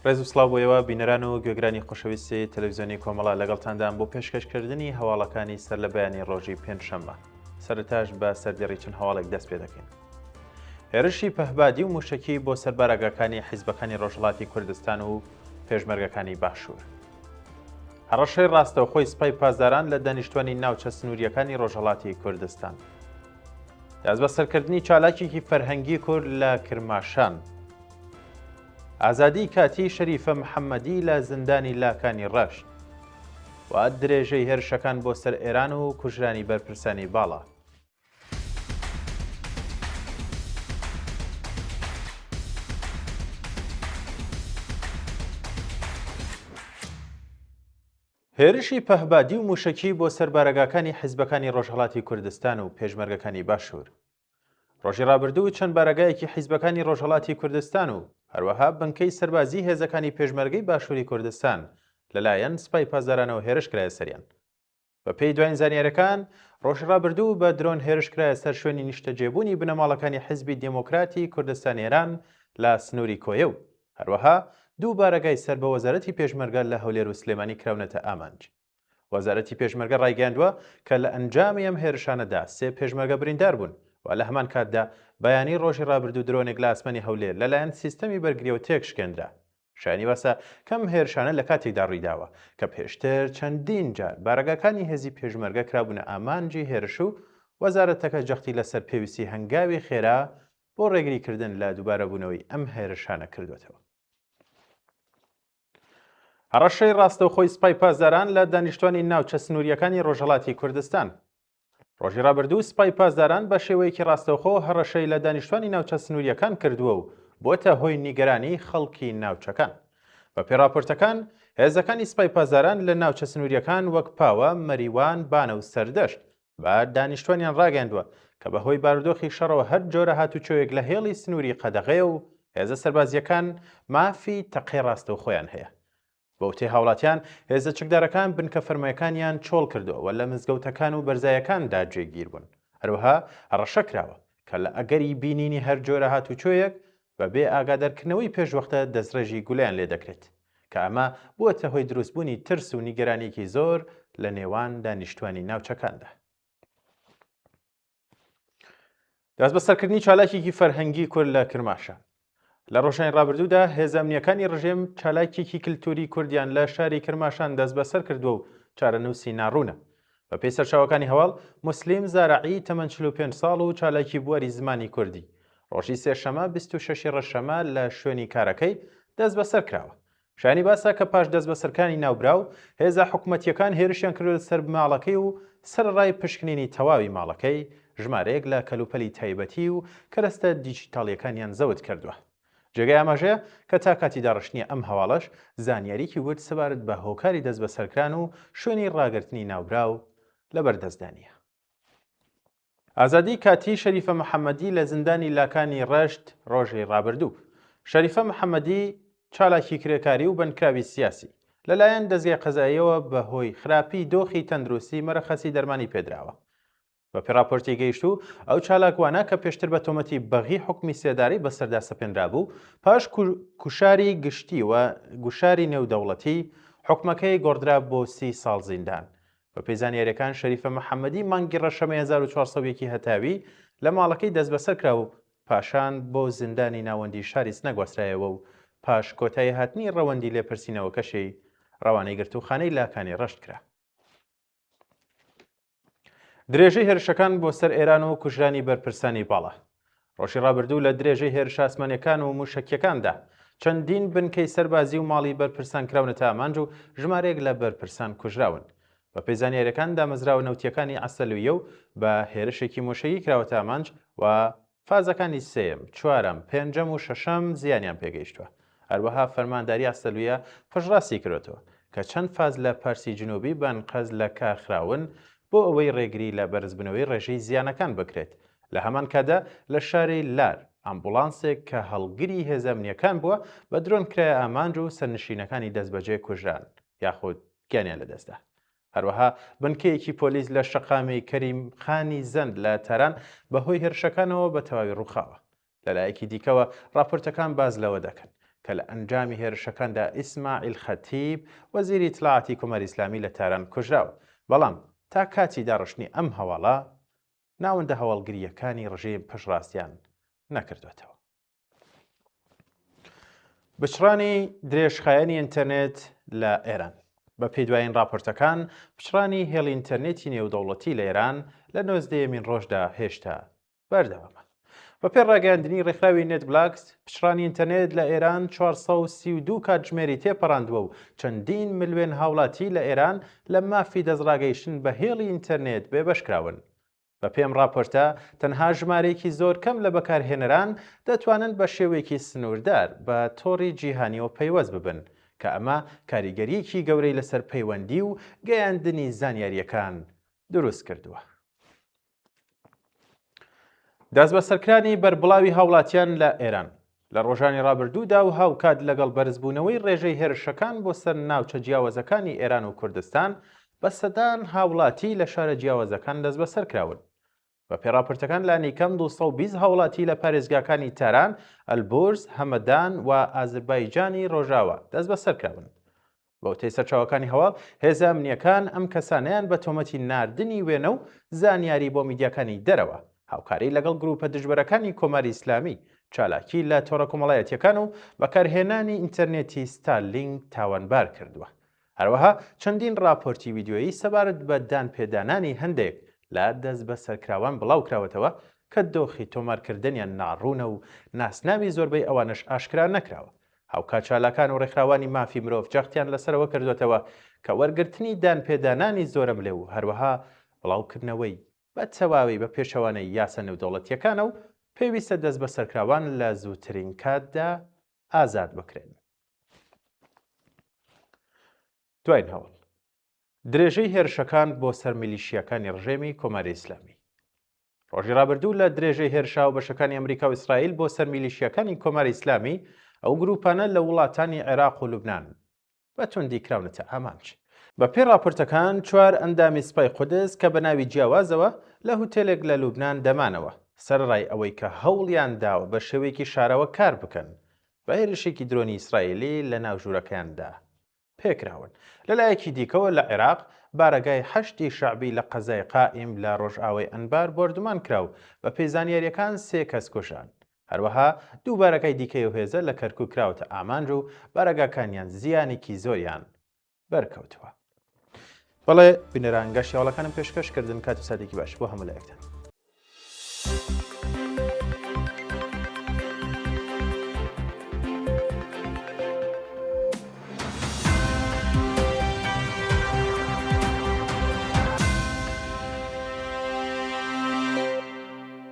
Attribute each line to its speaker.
Speaker 1: ڕێز و سڵاو بۆ ئێوە بینەران و گوێگرانی خۆشەویستی تەلەڤیزیۆنی کۆمەڵە لەگەڵتاندام بۆ پێشکەشکردنی هەواڵەکانی سەر لە بەیانی ڕۆژی پێنجشەممە سەرەتاش بە سەردێڕی چەند هەواڵێک دەست پێ دەکەین. هێرشی پەهبادی و موشەکی بۆ سەر بارەگاکانی حیزبەکانی ڕۆژهەڵاتی کوردستان و پێشمەرگەکانی باشوور. هەڕەشەی ڕاستەوخۆی سپای پاسداران لە دانیشتوانی ناوچە سنوورییەکانی ڕۆژهەڵاتی کوردستان. دەستبەسەرکردنی چالاکێکی فەرهەنگی کورد لە کرماشان. ئازادیی کاتیی شەریفە محەممەدی لە زیندانی لاکانی ڕەشت و درێژەی هێرشەکان بۆ سەر ئێران و کوژرانی بەرپرسانی باڵا. هێرشی پەهبادی و مووشەکی بۆ سەر بارەگاکانی حیزبەکانی ڕۆژهەڵاتی کوردستان و پێشمەرگەکانی باشوور. ڕۆژی ڕابردوو چەند بارەگایەکی حیزبەکانی ڕۆژهەڵاتی کوردستان و هەروەها بنکەی سەربازی هێزەکانی پێشمەرگەی باشووری کوردستان لەلایەن سپای پاسدارانەوە هێرش کرایە سەریان. بەپێی دواین زانیاریەکان، ڕۆژی ڕابردوو بە درۆن هێرش کرایە سەر شوێنی نیشتەجێبوونی بنەماڵەکانی حیزبی دێمۆکراتی کوردستان ئێران لە سنووری کۆیە و هەروەها دوو بارەگای سەر بە وەزارەتی پێشمەرگە لە هەولێر و سلێمانی کراونەتە ئامانج. وەزارەتی پێشمەرگە ڕایگەیاندووە کە لە ئەنجامی ئەم هێرشانەدا سێ پێشمەرگە بریندار بوون و لە هەمان کاتدا بەیانی ڕۆژی ڕابردوو درۆنێک لە ئاسمانی هەولێر لەلایەن سیستەمی بەرگرییەوە تێکشکێنرا. شایانی باسە کەم هێرشانە لە کاتێکدا ڕوویداوە کە پێشتر چەندین جار بارەگاکانی هێزی پێشمەرگە کرابوونە ئامانجی هێرش و وەزارەتەکە جەختی لەسەر پێویستی هەنگاوی خێرا بۆ ڕێگریکردن لە دووبارەبوونەوەی ئەم هێرشانە کردووەتەوە. هەڕەشەی ڕاستەوخۆی سپای پاسداران لە دانیشتوانی ناوچە سنوورییەکانی ڕۆژهەڵاتی کوردستان. ڕۆژی ڕابردوو سپای پاسداران بە شێوەیەکی ڕاستەوخۆ هەڕەشەی لە دانیشتوانی ناوچە سنوورییەکان کردووە و بۆتە هۆی نیگەرانی خەڵکی ناوچەکان. بەپێی ڕاپۆرتەکان، هێزەکانی سپای پاسداران لە ناوچە سنوورییەکان وەک پاوە، مەریوان، بانە و سەردەشت بە دانیشتوانیان ڕاگەیاندووە کە بەهۆی بارودۆخی شەڕەوە هەر جۆرە هاتوچۆیەک لە هێڵی سنووری قەدەغەیە و هێزە سەربازییەکان مافی تەقەی ڕاستەوخۆیان هەیە. بە وتەی هاوڵاتیان، هێزە چەکدارەکان بنکە فەرمییەکانیان چۆڵ کردووە و لە مزگەوتەکان و بەرزایەکاندا جێگیر بوون. هەروەها هەڕەشە کراوە کە لە ئەگەری بینینی هەر جۆرە هاتوچۆیەک بەبێ ئاگادارکردنەوەی پێشوەختە دەستڕێژی گولەیان لێدەکرێت، کە ئەمە بووەتە هۆی دروستبوونی ترس و نیگەرانییەکی زۆر لە نێوان دانیشتوانی ناوچەکاندا. دەستبەسەرکردنی چالاکێکی فەرهەنگی کورد لە کرماشان. لە ڕۆژانی ڕابردوودا هێزە ئەمنییەکانی ڕژێم چالاکێکی کلتوری کوردیان لە شاری کرماشان دەستبەسەر کردووە و چارەنووسی ناڕوونە. بەپێی سەرچاوەکانی هەواڵ، موسلیم زارعی تەمەن 45 ساڵ و چالاکی بواری زمانی کوردی، ڕۆژی سێشەمە 26 ڕەشەمە لە شوێنی کارەکەی دەستبەسەر کراوە. شایانی باسە کە پاش دەستبەسەرکرانی ناوبراو، هێزە حکومەتییەکان هێرشیان کردووەتە سەر ماڵەکەی و سەرەڕای پشکنینی تەواوی ماڵەکەی، ژمارەیەک لە کەلوپەلی تایبەتی و کەرەستە دیجیتاڵییەکانیان زەوت کردووە. جێگای ئاماژەیە کە تا کاتی داڕشتنی ئەم هەواڵەش زانیاریی ورد سەبارەت بە هۆکاری دەستبەسەرکران و شوێنی ڕاگرتنی ناوبراو لەبەردەستدا نییە. ئازادیی کاتیی شەریفە محەممەدی لە زیندانی لاکانی ڕەشت ڕۆژی ڕابردوو شەریفە محەممەدی چالاکی کرێکاری و بەندکراوی سیاسی لەلایەن دەزگای قەزاییەوە بە هۆی خراپی دۆخی تەندروستی مەرەخەسی دەرمانی پێدراوە. بەپێی ڕاپۆرتی گەیشتوو، ئەو چالاکوانە کە پێشتر بە تۆمەتی بەغی حوکمی سێدارەی بەسەردا سەپێنرابوو، پاش کوشاری گشتی و گوشاری نێودەوڵەتی، حوکمەکەی گۆڕدرا بۆ 30 ساڵ زیندان. بەپێی زانیارییەکان شەریفە محەممەدی مانگی ڕەشەمەی 1401 هەتاوی لە ماڵەکەی دەستبەسەر کرا و پاشان بۆ زیندانی ناوەندی شاری سنە گواسترایەوە و پاش کۆتاییهاتنی ڕەوەندی لێپرسینەوەکەشی ڕەوانەی گرتووخانەی لاکانی ڕەشت کرا. درێژەی هێرشەکان بۆ سەر ئێران و کوژرانی بەرپرسانی باڵا. ڕۆژی ڕابردوو لە درێژەی هێرشە ئاسمانیەکان و موشەکیەکاندا چەندین بنکەی سەربازی و ماڵی بەرپرسان کراونەتە ئامانج و ژمارەیەک لە بەرپرسان کوژراون. بەپێی زانیاریەکان دامەزراوە نەوتیەکانی عەسەلویە و بە هێرشێکی موشەکی کراوەتە ئامانج و فازەکانی سێیەم، چوارەم، پێنجەم و شەشەم زیانیان پێگەیشتووە. هەروەها فەرمانداری عەسەلویە پشتڕاستی کردۆتەوە کە چەند فاز لە پارسی جنوبی بە ئەنقەست لە کار خراون بۆ ئەوەی ڕێگری لە بەرزبوونەوەی ڕێژەی زیانەکان بکرێت. لە هەمان کاتدا لە شاری لار، ئامبوڵانسێک کە هەڵگری هێزە ئەمنییەکان بووە بە درۆن کرایە ئامانج و سەرنشینەکانی دەستبەجێ کوژران یاخود گیانیان لەدەستدا. هەروەها بنکەیەکی پۆلیس لە شەقامی کەریم خانی زەند لە تاران بەهۆی هێرشەکانەوە بە تەواوی ڕووخاوە. لەلایەکی دیکەوە ڕاپۆرتەکان باس لەوە دەکەن. کە لە ئەنجامی هێرشەکاندا ئیسماعیل خەتیب، وەزیری ئیتلاعاتی کۆماری ئیسلامی لە تاران کوژراوە. بەڵام تا کاتی داڕشتنی ئەم هەواڵە، ناوەندە هەواڵگرییەکانی ڕژیم پشتڕاستیان نەکردووەتەوە. بچڕانی درێژخایەنی ئینتەرنێت لە ئێران بە پێی دوایین ڕاپۆرتەکان پچڕانی هێڵی ئینتەرنێتی نێودەوڵەتی لە ئێران لە نۆزدەیەمین ڕۆژدا هێشتا بەردەوامە. بە پێی ڕاگەیاندنی ڕێکخراوی نێتبلاکس، پچڕانی ئینتەرنێت لە ئێران 432 کاتژمێری تێپەڕاندووە و چەندین ملوێن هاوڵاتی لە ئێران لە مافی دەستڕاگەیشتن بە هێڵی ئینتەرنێت بێبەش کراون. بە پێی ئەم ڕاپۆرتە، تەنها ژمارەیەکی زۆر کەم لە بەکارهێنەران دەتوانن بە شێوەیەکی سنووردار بە تۆڕی جیهانییەوە پەیوەست ببن، کە ئەمە کاریگەرییەکی گەورەی لەسەر پەیوەندی و گەیاندنی زانیارییەکان دروست کردووە. دەستبەسەرکرانی بەربڵاوی هاوڵاتیان لە ئێران لە ڕۆژانی ڕابردوودا و هاوکات لەگەڵ بەرزبوونەوەی ڕێژەی هێرشەکان بۆ سەر ناوچە جیاوازەکانی ئێران و کوردستان بە سەدان هاوڵاتی لە شارە جیاوازەکان دەستبەسەر کراون. بە پێی ڕاپۆرتەکان لانیکەم 220 هاوڵاتی لە پارێزگاکانی تاران، ئەلبورز، هەمەدان و ئازربایجانی ڕۆژاوا دەستبەسەر کراون. بە وتەی سەرچاوەکانی هەواڵ، هێزە ئەمنییەکان ئەم کەسانەیان بە تۆمەتی ناردنی وێنە و زانیاری بۆ میدیاکانی دەرەوە، هاوکاری لەگەڵ گرووپە دژبەرەکانی کۆماری ئیسلامی، چالاکی لە تۆڕە کۆمەڵایەتییەکان و بەکارهێنانی ئینتەرنێتی ستارلینک تاوانبار کردووە. هەروەها چەندین ڕاپۆرتی ڤیدیۆیی سەبارەت بە دانپێدانانی هەندێک لە دەستبەسەرکراوان بڵاوکراوەتەوە کە دۆخی تۆمارکردنیان ناڕوونە و ناسناوی زۆربەی ئەوانەش ئاشکرا نەکراوە. هاوکات چالاکان و ڕێکخراوانی مافی مرۆڤ جەختیان لەسەر ئەوە کردووەتەوە کە وەرگرتنی دانپێدانانی زۆرەملێ و هەروەها بڵاوکردنەوەی بە تەواوی بە پێچەوانەی یاسا نێودەوڵەتییەکانە و پێویستە دەستبەسەرکراوان لە زووترین کاتدا ئازاد بکرێن. دواین هەواڵ درێژەی هێرشەکان بۆ سەر میلیشیاکانی ڕژێمی کۆماری ئیسلامی ڕۆژی ڕابردوو لە درێژەی هێرشە هاوبەشەکانی ئەمریکا و ئیسرائیل بۆ سەر میلیشیاکانی کۆماری ئیسلامی، ئەو گرووپانە لە وڵاتانی عێراق و لوبنان بە توندی کراونەتە ئامانج. بەپێی ڕاپۆرتەکان، چوار ئەندامی سپای قودس کە بە ناوی جیاوازەوە لە هوتێلێک لە لوبنان دەمانەوە، سەرەڕای ئەوەی کە هەوڵیان داوە بە شێوەیەکی شاراوە کار بکەن، بە هێرشێکی درۆنی ئیسرائیلی لە ناو ژوورەکەیاندا پێکراون. لەلایەکی دیکەوە لە عێراق، بارەگای حەشدی شەعبی لە قەزای قائیم لە ڕۆژئاوای ئەنبار بۆردومان کرا و بەپێی زانیارییەکان سێ کەس کوژران. هەروەها دوو بارەگای دیکەی ئەو هێزە لە کەرکوک کراوەتە ئامانج و بارەگاکانیان زیانێکی زۆریان بەرکەوتووە. بەڵێ بینەران گەشتی هەواڵەکانم پێشکەش کردن کات و ساتێکی باش بۆ هەموو لایەکتان.